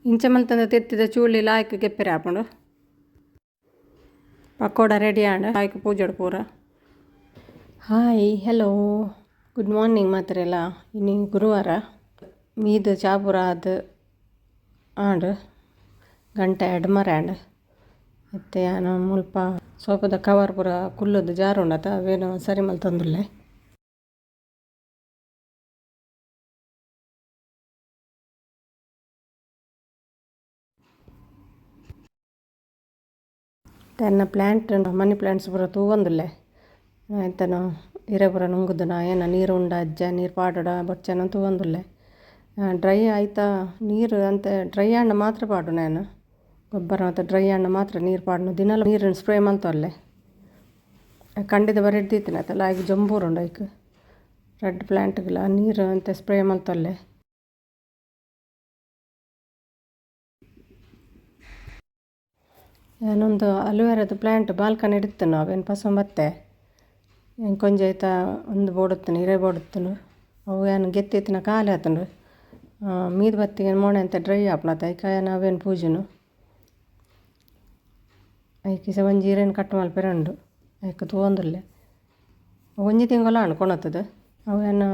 ಇಂಚ ಮಲ್ತಂದ ತೆತ್ತಿದ ಚೂಳಿ ಲಾಯ್ಕ್ ಗೆಪ್ಪೆರೆ ಆಪುಂಡು. ಪಕೋಡ ರೆಡಿ ಆಂಡ್ ಲಾಯ್ಕ್ ಪೂಜೊಡು ಪೂರ. ಹಾಯ್ ಹೆಲೋ ಗುಡ್ ಮಾರ್ನಿಂಗ್ ಮಾತ್ರೆಲ. ಇನಿ ಗುರುವಾರ ಮೀದು ಚಾಪುರ ಆದ್ ಆಂಡ್ ಗಂಟೆ ಎಡ್ಮರೆ ಆಂಡ್. ಇತ್ತೆ ಯಾನ್ ಮುಲ್ಪ ಸೋಪದ ಕವರ್ ಪೂರ ಕುಲ್ಲುದು ಜಾರುಂಡತ ಅವೇನು ಸರಿ ಮಲ್ತೊಂದುಲ್ಲೆ. ಎನ್ನ ಪ್ಲಾಂಟ್ ಮನಿ ಪ್ಲಾಂಟ್ಸ್ ಪೂರ ತೂವೊಂದುಲ್ಲೆ. ಎಂತನ ಇರೆ ಪೂರ ನುಂಗುದುನ ಏನ ನೀರು ಉಂಡ ಅಜ್ಜ ನೀರು ಪಾಡೊಡ ಬೊರ್ಚನ ತೂವೊಂದುಲ್ಲೆ. ಡ್ರೈ ಆಯ್ತಾ ನೀರು ಅಂತೆ ಡ್ರೈ ಆಂಡ ಮಾತ್ರ ಪಾಡುನ ಯಾನ್. ಗೊಬ್ಬರ ಮಾತ ಡ್ರೈ ಆಂಡ ಮಾತ್ರ ನೀರು ಪಾಡುನ ದಿನಲ ನೀರನ್ನು ಸ್ಪ್ರೇ ಮಲ್ತೊಲ್ಲೆ. ಕಂಡಿದ ಬರೆಡ್ ದೀತಿನ ಅತ್ತಲ್ಲ ಐಕ್ ಜೊಂಬೂರುಂಡು ಐಕ್ ರಡ್ಡ್ ಪ್ಲಾಂಟ್ಗ್ಲ ನೀರು ಅಂತೆ ಸ್ಪ್ರೇ ಮಲ್ತೊಲ್ಲೆ. ಯಾನೊಂದು ಅಲೋವೆರಾದ ಪ್ಲಾಂಟ್ ಬಾಲ್ಕನಿ ಇತ್ತಿನ ಅವೇನು ಪಸೊಂಬತ್ತೆ ಎಂಕ್ ಒಂಜಿ ಐತ ಉಂದು ಬೋಡುತ್ತುಂಡು ಇರೆ ಬೋಡುತ್ತುಂಡು ಅವು ಯಾನ್ ಗೆತ್ತಿತ್ತಿನ ಖಾಲಿ ಆತುಂಡು. ಮೀದ್ ಬತ್ತಿಗೆ ಮೋಣೆ ಅಂತೆ ಡ್ರೈ ಆಪುಂಡತ ಐಕ್ ಯಾನ್ ಅವೇನು ಪೂಜುನು. ಐಕ್ ಇಸೆ ಒಂಜಿ ಇರೆನ್ ಕಟ್ ಮಲ್ಪೆರೆ ಉಂಡು ಐಕ್ ತೂವೊಂದುಲ್ಲೆ. ಒಂಜಿ ತಿಂಗೊಲು ಆಂಡ್ ಕೊನತುದು. ಅವು ಯಾನ್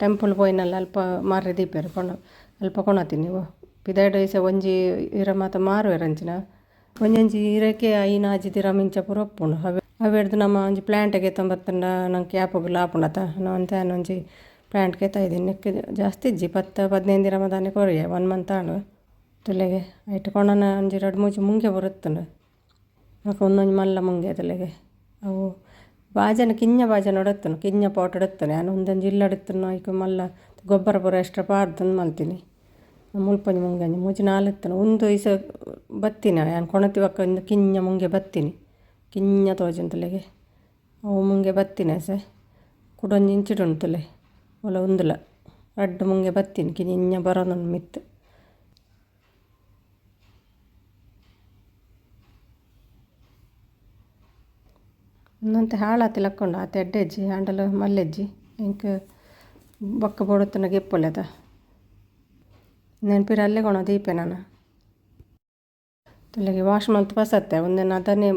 ಟೆಂಪಲ್ ಪೋಯಿನಲ್ಲ ಅಲ್ಪ ಮಾರ್ರೆ ದೀಪೆರ್ ಕೊನ ಅಲ್ಪ ಕೊನತಿನಿ. ಪಿದಯ್ಡ್ ಇಸೆ ಒಂಜಿ ಇರೆ ಮಾತ ಮಾರುವೆರ್ ಅಂಚಿನ ಒಂಜೊಂಜಿ ಇರೆಕೆ 5 6 ದಿರಮ್ ಇಂಚ ಪೂರ ಉಪ್ಪುಂಡು. ಅವೆಡ್ದ್ ನಮ ಒಂಜಿ ಪ್ಲಾಂಟ್ ಗೆತೊಂಬತ್ತುಂಡ ನಂಕ್ ಯಾಪೊಗುಲ ಆಪುಂಡತ ಅಂಚ ಯಾನ್ ಒಂಜಿ ಪ್ಲಾಂಟ್ ಗೆತೈದಿನಿ. ನೆಕ್ಕ್ ಜಾಸ್ತಿ ಇಜ್ಜಿ 10 15 ದಿರಮ ದಾನೆ ಕೊರಿಯೆ 1 ಮಂತ್ ಆಂಡ್ ತುಲೆಗೆ. ಐಟ್ ಕೊನನ ಒಂಜಿ 2 3 ಮುಂಗೆ ಪೂರ ಇತ್ತುಂಡು. ಬೊಕ ಉಂದೊಂಜಿ ಮಲ್ಲ ಮುಂಗೆ ತುಲೆಗೆ. ಅವು ಬಾಜನ ಕಿಂಜ ಬಾಜನೊಡು ಇತ್ತುಂಡು ಕಿಂಜ ಪಾಟುಡು ಇತ್ತುಂಡು. ಯಾನ್ ಉಂದೊಂಜಿ ಇಲ್ಲಡ್ ಇತ್ತುಂಡು ಐಕ್ ಮಲ್ಲ ಗೊಬ್ಬರ ಪೂರ ಎಕ್ಸ್ಟ್ರಾ ಪಾಡ್ದು ಮಲ್ತಿನಿ. ಮುಲ್ಪ ಒಂಜಿ ಮುಂಗೆ ಒಂಜಿ 3 4 ಇತ್ತುಂಡು. ಉಂದು ಇಸ ಬತ್ತಿನ ಯಾನ್ ಕೊನತಿ ಬೊಕ್ಕ ಉಂದು ಕಿಂಜ ಮುಂಗೆ ಬತ್ತಿನಿ ಕಿಂಜ ತೋಜುಂಡು ಅವು ಮುಂಗೆ ಬತ್ತಿನ ಸೆ ಕುಡೊಂಜಿ ಇಂಚಿಡ್ ಉಂಡು ತುಲೆ ಓಲ ಉಂದುಲ ರಡ್ಡ್ ಮುಂಗೆ ಬತ್ತಿನಿ ಕಿಂಜ ಬರೊಂದುಂಡು ಮಿತ್ತ್. ಉಂದೊಂತೆ ಹಾಳಾತಿ ಲೆಕ್ಕ ಉಂಡು ಆತ್ ಎಡ್ಡೆ ಇಜ್ಜಿ ಆಂಡಲ ಮಲ್ಲೆಜ್ಜಿ ಎಂಕ್ ಬೊಕ್ಕ ಬೋಡುತ್ತುಂಡ ಗೆಪ್ಪೊಲೆದ. ನೆನ್ಪಿರ ಅಲ್ಲೇ ಕೊಣ ದೀಪೆ ನಾನು. ತುಲೆಗೆ ವಾಶ್ ಮಲ್ತ್ ಪಸತ್ತೆ ಉಂದೆನ್ ಅದನ್ನೇ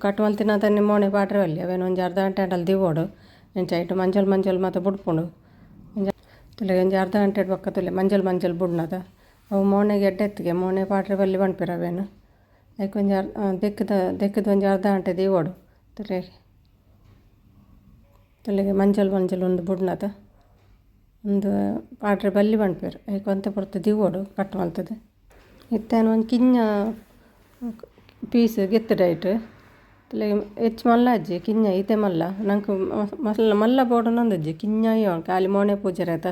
ಕಟ್ ಮಲ್ತಿನ ಅದನ್ನೇ ಮೋಣೆ ಪಾಡ್ರೆ ಬಲ್ಲಿ ಅವೇನು ಒಂಜಿ ಅರ್ಧ ಗಂಟೆ ಆಂಡಲ ದಿವೊಡು. ಎಂಚ ಐಟ್ ಮಂಜಲ್ ಮಂಜಲ್ ಮಾತ ಬುಡ್ಪುಂಡು. ತುಲೆಗೆ ಒಂಜಿ ಅರ್ಧ ಗಂಟೆ ಬೊಕ್ಕ ತುಲೆ ಮಂಜಲ್ ಮಂಜಲ್ ಬುಡ್ನದ ಅವು ಮೋಣೆಗೆ ಎಡ್ಡೆ ಎತ್ತಿಗೆ ಮೋಣೆ ಪಾಡ್ರೆ ಬಲ್ಲಿ ಪನ್ಪೆರ್ ಅವೇನು. ಐಕ್ ಒಂಜಿ ದೆಕ್ಕದ ದೆಕ್ಕದ ಒಂಜಿ ಅರ್ಧ ಗಂಟೆ ದಿವೊಡು. ತುಲೆಗೆ ತುಲೆಗೆ ಮಂಜಲ್ ಮಂಜಲ್ ಉಂದು ಬುಡ್ನದ ಉಂದು ಪಾಡ್ರೆ ಬಲ್ಲಿ ಪನ್ಪೆರ್ ಐಕ್ ಒಂತೆ ಪೊರ್ತು ದಿವೊಡು ಕಟ್ ಮಲ್ತುದು. ಇತ್ತೆ ಯಾನ್ ಒಂಜಿ ಕಿಂಜ ಪೀಸ್ ಗೆತ್ತುಡು ಐಟ್ ತುಲೆಗೆ ಹೆಚ್ಚ್ ಮಲ್ಲ ಅಜ್ಜಿ ಕಿಂಜ ಈತೆ ಮಲ್ಲ ನಂಕ್ ಮಲ್ಲ ಮಲ್ಲ ಬೋಡುಂದು ಕಿಂಜ ಖಾಲಿ ಮೋಣೆ ಪೂಜೆರೆ ಅತ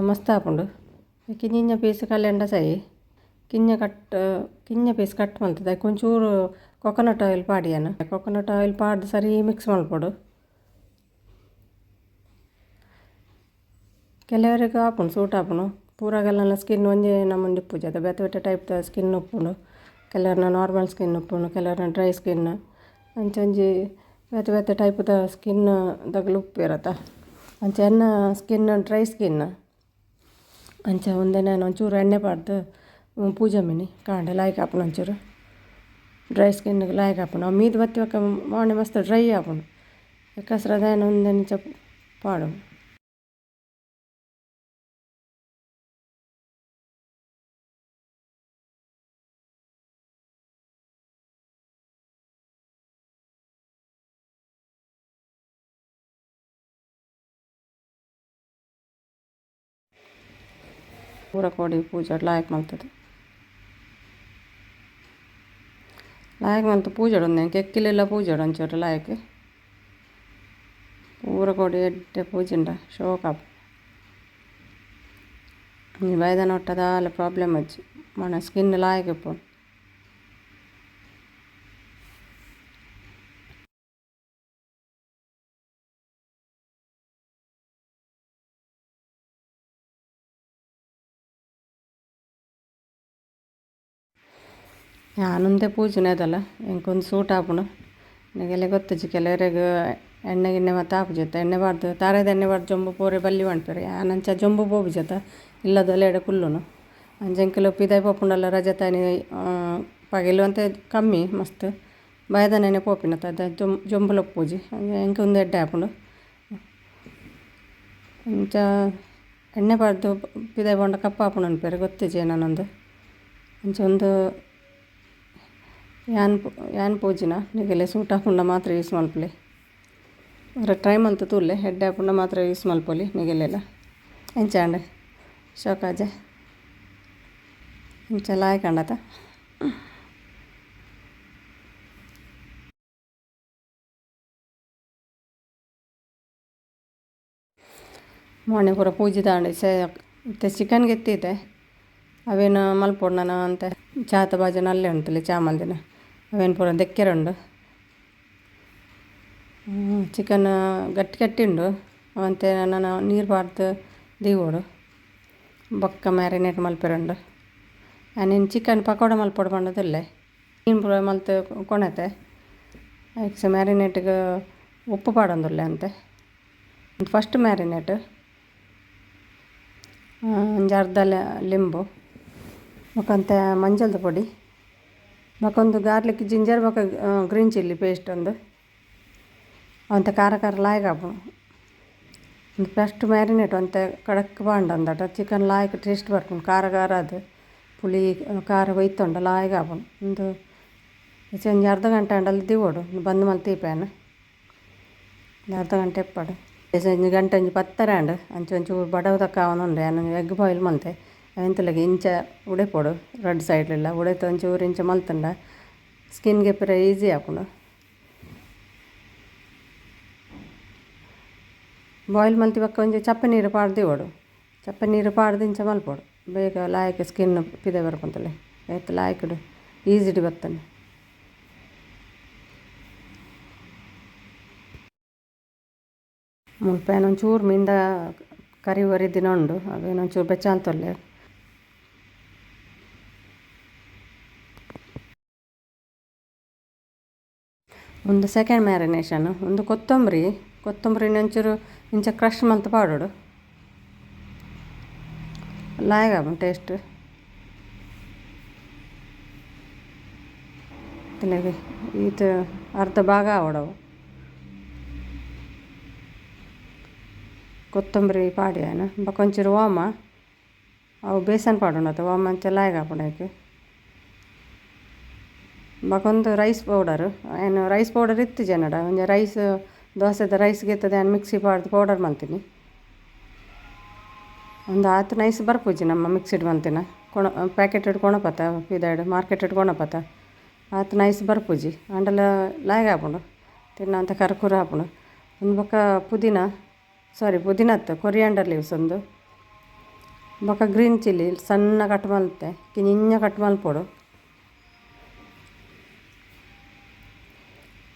ಮಸ್ತ್ ಆಪುಂಡು. ಕಿಂಜ ಪೀಸ್ ಕಲೆಂಡ ಸೈ ಕಿಂಜ ಕಟ್ ಕಿಂಜ ಪೀಸ್ ಕಟ್ ಮಲ್ತುದು ಐಕ್ ಒಂಚೂರು ಕೊಕೊನಟ್ ಆಯಿಲ್ ಪಾಡಿಯೆನ್. ಕೊಕೊನಟ್ ಆಯಿಲ್ ಪಾಡ್ದು ಸರಿ ಮಿಕ್ಸ್ ಮಲ್ಪೊಡು. ಕೆಲವರಿಗೆ ಆಪುಂಡು ಸೂಟ್ ಆಪುಂಡು. ಪೂರಗಲ್ನ ಸ್ಕಿನ್ ಒಂಜೇ ನಮೂನೆ ಇಪ್ಪುಜಿ ಅತ ಬೇತೆ ಬೇತೆ ಟೈಪ್ದ ಸ್ಕಿನ್ ಉಪ್ಪುಂಡು. ಕೆಲವ್ರನ ನಾರ್ಮಲ್ ಸ್ಕಿನ್ ಉಪ್ಪುಂಡು ಕೆಲವ್ರನ ಡ್ರೈ ಸ್ಕಿನ್ ಅಂಚ ಒಂಜಿ ಬೇತೆ ಬೇತೆ ಟೈಪ್ದ ಸ್ಕಿನ್ ದಗಲು ಉಪ್ಪುವೆರತ. ಅಂಚ ಎನ್ನ ಸ್ಕಿನ್ ಡ್ರೈ ಸ್ಕಿನ್ ಅಂಚ ಉಂದೆನ್ ಯಾನ್ ಒಂಚೂರು ಎಣ್ಣೆ ಪಾಡ್ದು ಪೂಜೊಮಿನಿ ಕಾಂಡೆ ಲಾಯ್ಕ್ ಆಪುಂಡು ಒಂಚೂರು. ಡ್ರೈ ಸ್ಕಿನ್ಗೆ ಲಾಯ್ಕ್ ಆಪುಂಡು. ಅವು ಮೀದ್ ಬತ್ತಿ ಬೊಕ್ಕ ಮೋಣೆ ಮಸ್ತ್ ಡ್ರೈ ಆಪುಂಡು. ಐಕೋಸ್ಕರ ಯಾನ್ ಉಂದೆನ್ ಇಂಚ ಪಾಡುನು. ಪೂರ ಕೋಡಿ ಪೂಜೊಡು ಲಾಯ್ಕ್ ಮಲ್ತುದು. ಲಾಯ್ಕ್ ಮಲ್ತ್ ಪೂಜೊಡು ಉಂದೆನ್ ಕೆಕ್ಕಿಲೆಲ್ಲ ಪೂಜೊಡು ಒಂಚೂರು ಲಾಯ್ಕ್. ಪೂರ ಕೋಡಿ ಎಡ್ಡೆ ಪೂಜಿಂಡ ಶೋಕ್ ಆಪುಂಡು. ಈ ಬೈದನ ಒಟ್ಟ ದಾಲ ಪ್ರಾಬ್ಲಮ್ ಇಜ್ಜಿ ಮೋನೆ ಸ್ಕಿನ್ ಲಾಯ್ಕ್ ಇಪ್ಪುಂಡು. ಯಾನ್ ಉಂದೆ ಪೂಜುನೆ ಅದಲ್ಲ ಎಂಕ್ ಉಂದು ಸೂಟ್ ಆಪುಂಡು. ನಿಗೆಲೆ ಗೊತ್ತುಜ್ಜಿ ಕೆಲವರೆಗ್ ಎಣ್ಣೆ ಗಿಣ್ಣೆ ಮಾತ ಆಪುಜಿ ಅತ್ತ ಎಣ್ಣೆ ಪಾಡ್ದು ತಾರಾಯಿದ ಎಣ್ಣೆ ಪಾಡ್ದು ಜೊಂಬು ಪೋರೆ ಬಲ್ಲಿ ಪನ್ಪೆರ್. ಯಾನ್ ಅಂಚ ಜೊಂಬು ಪೋಪುಜಿ ಅತ್ತ ಇಲ್ಲದೊಲೆಡೆ ಕುಲ್ಲುನು. ಅಂಚ ಎಂಕುಲು ಪಿದಾಯಿ ಪೋಪುಂಡಲ ರಜೆತಾನಿ ಪಗೆಲ್ ಒಂತೆ ಕಮ್ಮಿ ಮಸ್ತ್ ಬಯದನೇ ಪೋಪಿನತ ಜೊಂಬುಲ ಉಪ್ಪುಜಿ ಎಂಕ್ ಉಂದು ಎಡ್ಡೆ ಆಪುಂಡು. ಅಂಚ ಎಣ್ಣೆ ಪಾಡ್ದು ಪಿದಾಯಿ ಪೋಂಡ ಕಪ್ಪಾಪುಂಡು ಅನ್ಪೆರ್ ಗೊತ್ತಿಜ್ಜಿ ಏನನೊಂದು. ಅಂಚ ಉಂದು ಯಾನ್ ಯಾನ್ ಪೂಜಿನ ನಿಗಲೆ ಸೂಟ್ ಆಪುಂಡ ಮಾತ್ರ ಯೂಸ್ ಮಲ್ಪುಲೆ. ಟ್ರೈ ಮಲ್ತ್ ತೂಲೆ ಎಡ್ಡೆ ಆಪುಂಡ ಮಾತ್ರ ಯೂಸ್ ಮಲ್ಪೊಲಿ ನಿಗಲೆಲ. ಎಂಚಾಂಡ್ ಶೋಕಾಜೆ ಇಂಚ ಲಾಯ್ಕ್ ಆಂಡತ. ಮಾರ್ನಿಂಗ್ ಪೂರ ಪೂಜೆ ದಾಂಡ್ ಇತ್ತೆ ಚಿಕನ್ ಗೆತ್ತಿತ್ತೆ ಅವೇನು ಮಲ್ಪೊಡು ನನ ಅಂತೆ ಚಾತ ಬಾಜನ ಅಲ್ಲೇ ಉಂಟುಲೆ ಚಾ ಮಲ್ದಿನ ಅವೇನು ಪೂರ ದೆಕ್ಕೆರೆ ಉಂಡು. ಚಿಕನ್ ಗಟ್ಟಿ ಗಟ್ಟಿ ಉಂಡು ಅವಂತೆ ನನ ನೀರು ಪಾಡ್ದು ದೀವೊಡು ಬೊಕ್ಕ ಮ್ಯಾರಿನೇಟ್ ಮಲ್ಪೆರೆ ಉಂಡು. ಆನಿನ್ ಚಿಕನ್ ಪಕೋಡ ಮಲ್ಪೊಡು ಪಂಡದಲ್ಲೇ ಮೀನು ಪೂರ ಮಲ್ತ್ ಕೊಣತೆ ಐಕ್ ಮ್ಯಾರಿನೇಟ್ಗ್ ಉಪ್ಪು ಪಾಡೊಂದುಲ್ಲೆ ಅಂತೆ. ಫಸ್ಟ್ ಮ್ಯಾರಿನೇಟ್ ಒಂಜಿ ಅರ್ಧ ಲಿಂಬು ಬೊಕ ಮಂಜಲ್ದ ಪೊಡಿ ಬೊಕ ಗಾರ್ಲಿಕ್ ಜಿಂಜರ್ ಬೊಕ green chilli paste ಒಂದು ಒಂತೆ ಖಾರ ಖಾರ ಲಾಯ್ಕ್ ಆಪುಂಡು. ಫಸ್ಟ್ ಮ್ಯಾರಿನೇಟ್ ಒಂತೆ ಕಡಕ್ ಪಾಂಡ ಚಿಕನ್ ಲಾಯ್ಕ್ ಟೇಸ್ಟ್ ಬರ್ಪುಂಡು ಖಾರ ಖಾರ ಅದು ಪುಳಿ ಖಾರ ಒಯ್ತುಂಡ ಲಾಯ್ಕ್ ಆಪುಂಡು. ಉಂದು ಒಂಜಿ ಅರ್ಧ ಗಂಟೆ ಆಂಡಲ ದೀವೊಡು ಬಂದ್ ಮಲ್ತ್ ದೀಪೆನ್ ಅರ್ಧ ಗಂಟೆ ಇಪ್ಪೊಡು. ಒಂಜಿ ಗಂಟೆ ಒಂಜಿ ಪತ್ತರ ಆಂಡ್ ಅಂಚ ಒಂಚೂರು ಬಡವು ತಕ್ಕ ಆವೊಂದುಂಡು ಯಾನ್ ಒಂಜಿ ಎಗ್ ಬಾಯ್ಲ್ ಮಲ್ತೆ ಎಂತಲಗೆ ಇಂಚ ಉಡೆಪೊಡು ರಡ್ಡ್ ಸೈಡ್ಲೆಲ್ಲ ಉಡೆತ್ ಒಂಚೂರು ಇಂಚ ಮಲ್ತುಂಡ ಸ್ಕಿನ್ ಗೆಪ್ಪೆರೆ ಈಸಿ ಆಪುಂಡು. ಬಾಯ್ಲ್ ಮಲ್ತಿ ಬೊಕ್ಕ ಒಂಜಿ ಚಪ್ಪೆ ನೀರು ಪಾಡ್ದು ದೀವೊಡು ಚಪ್ಪೆ ನೀರು ಪಾಡ್ದು ಇಂಚ ಮಲ್ಪೊಡು ಬೇಗ ಲಾಯ್ಕ್ ಸ್ಕಿನ್ ಪಿದಯಿ ಬರ್ಪುಂತಲೆ ಏತ್ ಲಾಯ್ಕ್ಡ್ ಈಸಿಡ್ ಬತ್ತುಂಡು. ಮುಲ್ಪ ಯಾನ್ ಒಂಚೂರು ಮೀನ್ದ ಕರಿ ಒರಿದಿನ ಉಂಡು ಅವೇನ್ ಒಂಚೂರು ಬೆಚ್ಚ ಮಲ್ತೊಲ್ಲೆ. ಉಂದು ಸೆಕೆಂಡ್ ಮ್ಯಾರಿನೇಷನ್ ಉಂದು ಕೊತ್ತಂಬರಿ ಕೊತ್ತಂಬರಿನ ಒಂಚೂರು ಇಂಚ ಕ್ರಷ್ ಮಲ್ತ್ ಪಾಡೊಡು ಲಾಯ್ಕ್ ಆಪುಂಡು ಟೇಸ್ಟ್. ಈತ್ ಅರ್ಧ ಭಾಗ ಆವೊಡು ಅವು. ಕೊತ್ತಂಬರಿ ಪಾಡ್ಯಾನ ಬೊಕ ಒಂಚೂರು ಓಮ ಅವು ಬೇಸನ್ ಪಾಡೊಂಡತ ಓಮ ಅಂಚ ಲಾಯ್ಕ್ ಆಪುಂಡು ಐಕ್. ಬೊಕ ಒಂದು ರೈಸ್ ಪೌಡರ್ ಏನು ರೈಸ್ ಪೌಡರ್ ಇತ್ತಿಜಿ ಎನ್ನಡ ಒಂಜಿ ರೈಸ್ ದೋಸೆದ ರೈಸ್ ಗೆತ್ತದ ಯಾನ್ ಮಿಕ್ಸಿ ಪಾಡ್ದು ಪೌಡರ್ ಮಲ್ತೀನಿ. ಒಂದು ಆತ್ ನೈಸ್ ಬರ್ಪುಜಿ ನಮ್ಮ ಮಿಕ್ಸಿಡ್ ಮಲ್ತಿನ ಕೊಣ ಪ್ಯಾಕೆಟೆಡ್ ಕೊಣಪತ ಪಿದಾಯ್ಡ್ ಮಾರ್ಕೆಟೆಡ್ ಕೊಣಪತ ಆತ್ ನೈಸ್ ಬರ್ಪುಜಿ ಆಂಡಲ ಲಾಯ್ಕ್ ಆಪುಂಡು ತಿನ್ನಂತ ಕರ್ಕುರ ಆಪುಂಡು. ಒಂದು ಬೊಕ ಪುದೀನ ಸಾರಿ ಪುದೀನ ಅತ್ತ್ ಕೊರಿಯಾಂಡರ್ ಲೀವ್ಸ್ ಒಂದು ಬೊಕ ಗ್ರೀನ್ ಚಿಲ್ಲಿ ಸಣ್ಣ ಕಟ್ ಮಲ್ತೆ ಕಿಂಜ ಕಟ್ ಮಲ್ಪೊಡು.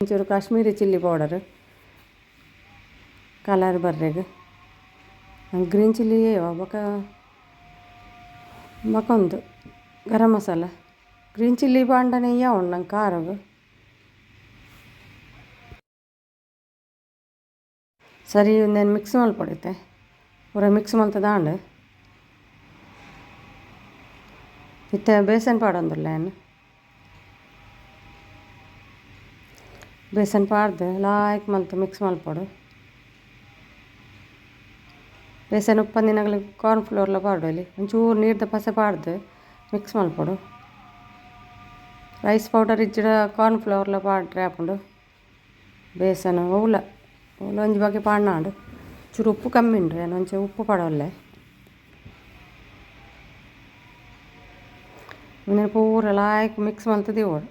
ಒಂಚೂರು Kashmiri chilli powder colour ಬರ್ರೆಗ್ green chilli ಬೊಕ ಬೊಕ ಉಂದು ಗರಂ ಮಸಾಲ ಗ್ರೀನ್ ಚಿಲ್ಲಿ ಪಾಂಡನೆ ಉಂಡು ನಂಗೆ ಖಾರಗ್. ಸರಿ ಉಂದೆನ್ ಮಿಕ್ಸ್ ಮಲ್ಪೊಡು ಇತ್ತೆ ಪೂರ ಮಿಕ್ಸ್ ಮಲ್ತುದಾಂಡ್ ಇತ್ತೆ ಬೇಸನ್ ಪಾಡೊಂದುಲ್ಲೆ ಯಾನ್. ಬೇಸನ್ ಪಾಡ್ದು ಲಾಯ್ಕ್ ಮಲ್ತ್ ಮಿಕ್ಸ್ ಮಲ್ಪೊಡು. ಬೇಸನ್ ಉಪ್ಪಂದಿನಗಲ ಕಾರ್ನ್ ಫ್ಲೋರ್ಲ ಪಾಡೊಲಿ ಒಂಚೂರು ನೀರ್ದ ಪಸೆ ಪಾಡ್ದು ಮಿಕ್ಸ್ ಮಲ್ಪೊಡು. ರೈಸ್ ಪೌಡರ್ ಇಜ್ಜಿಡ ಕಾರ್ನ್ ಫ್ಲೋರ್ಲ ಪಾಡ್ರೆ ಆಪುಂಡು. ಬೇಸನ್ ಒವ್ಲ ಒವ್ಲ ಒಂಜಿ ಬಗೆ ಪಾಡ್ನಾಂಡ್ ಚೂರು ಉಪ್ಪು ಕಮ್ಮಿ ಉಂಡು ಯಾನ್ ಒಂಚೂರು ಉಪ್ಪು ಪಾಡೊಲ್ಲೆ. ಉಂದೆನ್ ಪೂರ ಲಾಯ್ಕ್ ಮಿಕ್ಸ್ ಮಲ್ತ್ ದೀವೊಡು.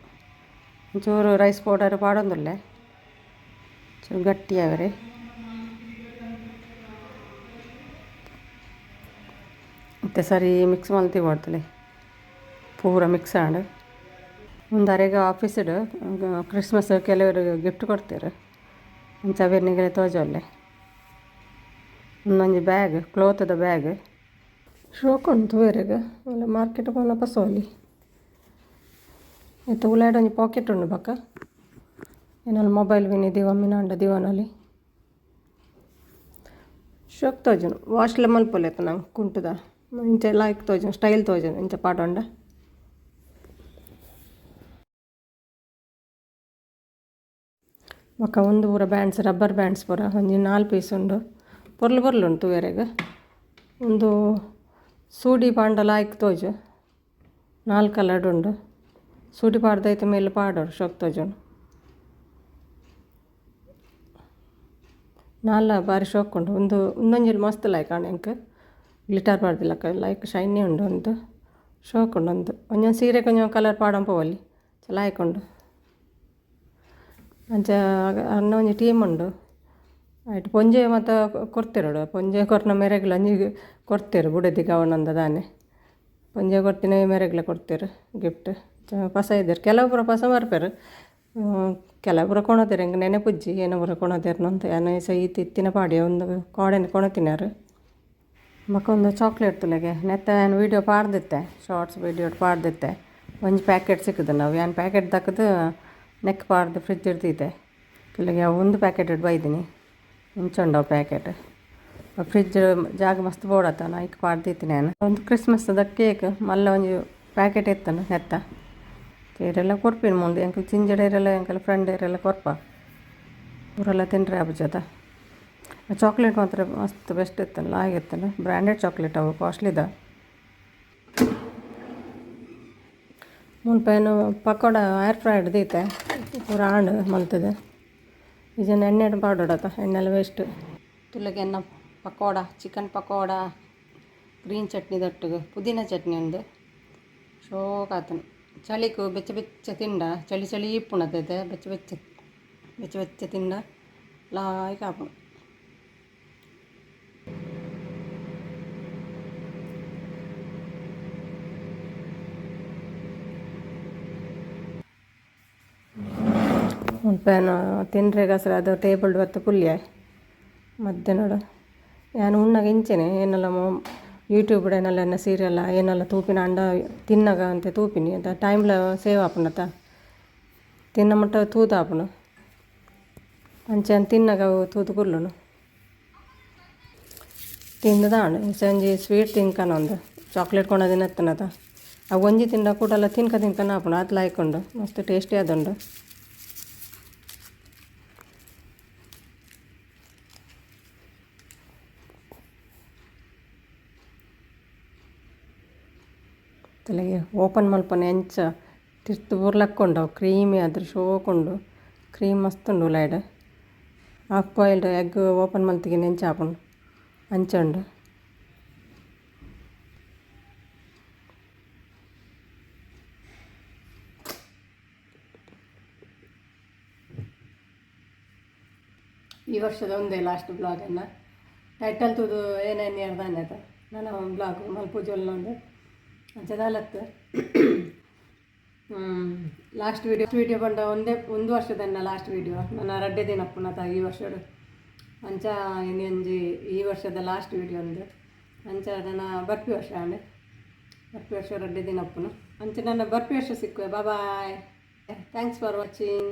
ಒಂಚೂರು ರೈಸ್ ಪೌಡರ್ ಪಾಡೊಂದುಲ್ಲೆ ಚೂರು ಗಟ್ಟಿ ಆವರೆ. ಇತ್ತೆ ಸರಿ ಮಿಕ್ಸ್ ಮಲ್ತ್ ದೀವೊಡು ಪೂರ ಮಿಕ್ಸ್ ಆಂಡ್. ಉಂದು ಅರೆಗ್ ಆಫೀಸ್ಡ್ ಕ್ರಿಸ್ಮಸ್ ಕೆಲವರು ಗಿಫ್ಟ್ ಕೊಡ್ತೆರ್ ಅಂಚ ಅವೆನ್ ನಿಗಲೆ ತೋಜೊಲ್ಲೆ. ಉಂದೊಂಜಿ ಬ್ಯಾಗ್ ಕ್ಲೋತ್ದ ಬ್ಯಾಗ್ ಶೋಕು ಉಂಡು ತೂವೆರೆಗ್ ಅಲ್ಲ ಮಾರ್ಕೆಟ್ ಪೋನ ಪಸೋಲಿ. ಇತ್ತೆ ಉಲಾಯ್ಡ್ ಒಂಜಿ ಪಾಕೆಟ್ ಉಂಡು ಬೊಕ ಏನಾಲ್ ಮೊಬೈಲ್ ಮಿನಿ ದೀವೊಂಬಿನಾಂಡ ದೀವೊನೊಲಿ. ಶೋಕ್ ತೋಜುಂಡು ವಾಶ್ಲ ಮಲ್ಪೊಲಿ ಅತ್ತ ನಂಕ್ ಕುಂಟುದ ಇಂಚ ಲಾಯ್ಕ್ ತೋಜುಂಡು ಸ್ಟೈಲ್ ತೋಜುಂಡು ಇಂಚ ಪಾಡೊಂಡ. ಬೊಕ ಉಂದು ಪೂರ ಬ್ಯಾಂಡ್ಸ್ ರಬ್ಬರ್ ಬ್ಯಾಂಡ್ಸ್ ಪೂರ ಒಂಜಿ 4 ಪೀಸ್ ಉಂಡು ಪೊರ್ಲು ಪೊರ್ಲು ಉಂಡು ತೂವೆರೆಗ್. ಉಂದು ಸೂಡಿ ಪಾಂಡ ಲಾಯ್ಕ್ ತೋಜು 4 ಕಲರ್ಡ್ ಉಂಡು ಸೂಡಿ ಪಾಡ್ದ್ ಐತ ಮೇಲ್ ಪಾಡೊಡು ಶೋಕ್ ತೋಜುಂಡು. ನಾಲ್ಲ ಬಾರಿ ಶೋಕ್ ಉಂಡು ಉಂದು ಉಂದೊಂಜಿ ಮಸ್ತ್ ಲಾಯ್ಕ್ ಆಂಡ್ ಎಂಕ್ ಗ್ಲಿಟರ್ ಪಾಡ್ದಿಲಕ ಲಾಯ್ಕ್ ಶೈನಿ ಉಂಡು ಉಂದು ಶೋಕ್ ಉಂಡು ಉಂದು ಒಂಜೊಂಜಿ ಸೀರೆಗ್ ಒಂಜೊಂಜಿ ಕಲರ್ ಪಾಡೊಂದು ಪೋವೊಲಿ ಲಾಯ್ಕ್ ಉಂಡು. ಅಂಚ ಅಣ್ಣ ಒಂಜಿ ಟೀಮ್ ಉಂಡು ಐಟ್ ಪೊಂಜೆ ಮಾತ ಕೊರ್ತೆರೋಡು ಪೊಂಜೆ ಕೊರ್ನ ಮೆರೆಗ್ಲ ಒಂಜಿ ಕೊರ್ತೆರ್ ಬುಡೆದಿ ಗಾವನಂದ ದಾನೆ ಪೊಂಜೆ ಕೊರ್ತಿನ ಮೆರೆಗ್ಲ ಕೊರ್ತೆರ್ ಗಿಫ್ಟ್ ಪಸ ಇದ್ದೆರ್ ಕೆಲವು ಪೂರ ಪಸ ಬರ್ಪೆರ್ ಕೆಲವು ಪೂರ ಕೊನೊತೆರ್ ಎಂಕ್ ನೆನಪುಜ್ಜಿ ಏನ ಪೂರ ಕೊನೊತೆರ್ನಂತ ಯಾನ್ ಸಹ ಈತ್ ಇತ್ತಿನ ಪಾಡ್ಯ ಉಂದು ಕಾಡೆನ್ ಕೊನೊತಿನಾರ್. ಬೊಕ ಉಂದು ಚಾಕ್ಲೇಟ್ ತುಲೆಗೆ ನೆತ್ತ ಯಾನ್ ವೀಡಿಯೋ ಪಾಡ್ದಿತ್ತೆ ಶಾರ್ಟ್ಸ್ ವೀಡಿಯೋ ಪಾಡ್ದಿತ್ತೆ ಒಂಜಿ ಪ್ಯಾಕೆಟ್ ಸಿಕ್ಕುದುಂಡು ಅವು ಯಾನ್ ಪ್ಯಾಕೆಟ್ ದಕ್ಕುದು ನೆಕ್ ಪಾಡ್ದು ಫ್ರಿಜ್ ದೀತೆ ತುಲೆಗೆ ಅವು ಒಂದು ಪ್ಯಾಕೆಟ್ ಬೈದಿನಿ ಇಂಚ ಉಂಡು ಅವು ಪ್ಯಾಕೆಟ್ ಫ್ರಿಜ್ ಜಾಗ ಮಸ್ತ್ ಬೋಡತ್ತ ಐಕ್ ಪಾಡ್ದಿತ್ತಿನಿ ಯಾನ್. ಒಂದು ಕ್ರಿಸ್ಮಸ್ ದ ಕೇಕ್ ಮಲ್ಲ ಒಂಜಿ ಪ್ಯಾಕೆಟ್ ಇತ್ತುಂಡು ನೆತ್ತ ಏರೆಲ್ಲ ಕೊರ್ಪಿನಿ ಮುಂದೆ ಎಂಕ್ ಜಿಂಜಡ ಇರೆಲ್ಲ ಎಂಕಲ್ಲ ಫ್ರೆಂಡ್ ಇರೆಲ್ಲ ಕೊರ್ಪ ಊರೆಲ್ಲ ತಿನ್ರೆ ಆಪುಜತ. ಚಾಕ್ಲೇಟ್ ಮಾತ್ರ ಮಸ್ತ್ ಬೆಸ್ಟ್ ಇತ್ತಲ್ಲ ಲಾಯ್ಕ್ ಬ್ರ್ಯಾಂಡೆಡ್ ಚಾಕ್ಲೇಟ್ ಅವು ಕಾಸ್ಟ್ಲಿದ. ಮುಲ್ಪ ಏನು ಪಕೋಡ ಏರ್ ಫ್ರೈಡ್ ದೀತೆ ಪೂರ ಆಂಡ್ ಮಲ್ತುದು ಇಜನ ಎಣ್ಣೆಡ್ ಪಾಡೊಡತ ಎಣ್ಣೆಲ ವೇಸ್ಟ್. ತುಲೆಗೆ ಎನ್ನ ಪಕೋಡ ಚಿಕನ್ ಪಕೋಡ ಗ್ರೀನ್ ಚಟ್ನಿ ದೊಟ್ಟುಗು ಪುದೀನ ಚಟ್ನಿ ಉಂದು ಶೋಕಾತುಂಡು ಚಳಿಕು ಬೆಚ್ಚ ಬೆಚ್ಚ ತಿಂಡ ಚಳಿ ಚಳಿ ಇಪ್ಪುಂಡು ಬೆಚ್ಚ ಬೆಚ್ಚ ಬೆಚ್ಚ ಬೆಚ್ಚ ತಿಂಡ ಲಾಯ್ಕ್ ಆಪುಂಡು. ಮುಲ್ಪ ತಿನ್ರೆಗ್ ಅದು ಟೇಬಲ್ ಬತ್ತ್ ಕುಲ್ಯೆ ಮಧ್ಯಾಹ್ನಡ್ ಯಾನ್ ಉಣ್ಣಗ ಇಂಚೆನೆ ಏನೆಲ್ಲ ಯೂಟ್ಯೂಬ್ ಏನೆಲ್ಲ ಎನ್ನ ಸೀರಿಯಲ್ ಏನೆಲ್ಲ ತೂಪಿನ ಅಂಡ ತಿನ್ನಗ ಅಂತೆ ತೂಪಿನಿ ಅತ ಟೈಮ್ಲ ಸೇವ್ ಆಪುಂಡತ ತಿನ್ನ ಮುಟ್ಟ ತೂದು ಆಪುಂಡು ಅಂಚ ತಿನ್ನಗ ಅವು ತೂದು ಕುಲ್ಲುನು ತಿಂದುದಾಂಡ್ ಒಂಜಿ ಸ್ವೀಟ್ ತಿನ್ಕನ ಒಂದು ಚಾಕ್ಲೇಟ್ ಕೊನದಿನ ಇತ್ತುನತ ಅವು ಒಂಜಿ ತಿಂಡ ಕೂಟಲ ತಿನ್ಕ ತಿನ್ಕನ ಆಪುಂಡು ಆತ್ ಲಾಯ್ಕ್ ಉಂಡು ಮಸ್ತ್ ಟೇಸ್ಟಿ ಆದುಂಡು. ತಲೆಗೆ ಓಪನ್ ಮಲ್ಪನೆ ಎಂಚ ತಿರ್ತ್ ಪೂರ ಅವು ಕ್ರೀಮಿ ಆದ್ ಶೋಕ್ ಉಂಡು ಕ್ರೀಮ್ ಮಸ್ತ್ ಉಂಡು ಉಲಾಯ್ಡ್ ಹಾಫ್ ಬಾಯ್ಲ್ಡ್ ಎಗ್ ಓಪನ್ ಮಲ್ತಿಗೆ ಎಂಚ ಆಪುಂಡು ಅಂಚ ಉಂಡು. ಈ ವರ್ಷದ ಒಂದೇ ಲಾಸ್ಟ್ ಬ್ಲಾಗ್ ಅನ್ನ ಟೈಟಲ್ ತೂದು ಏನೇನು ಅರ್ಧಾನೆ ನನ್ನ ಬ್ಲಾಗ್ ಮಲ್ಪುಜೊಲ್ಲ ಒಂದು ಅಂಚದಾಲತ್ತು ಲಾಸ್ಟ್ ವೀಡಿಯೋ ವೀಡಿಯೋ ಬಂಡ ಒಂದೇ ಒಂದು ವರ್ಷದನ್ನ ಲಾಸ್ಟ್ ವೀಡಿಯೋ ನನ್ನ ರಡ್ಡೆ ದಿನ ಪುನಃ ಈ ವರ್ಷಡು ಅಂಚ ಇನ್ನೊಂಜಿ ಈ ವರ್ಷದ ಲಾಸ್ಟ್ ವೀಡಿಯೋ ಒಂದು ಅಂಚ ನನ್ನ ಬರ್ಪಿ ವರ್ಷ ಅಂಡ್ ಬರ್ಪಿ ವರ್ಷ ರಡ್ಡೆ ದಿನ ಪುನಃ ಅಂಚ ನನ್ನ ಬರ್ಪಿ ವರ್ಷ ಸಿಕ್ಕುವೆ. Bye, thanks for watching.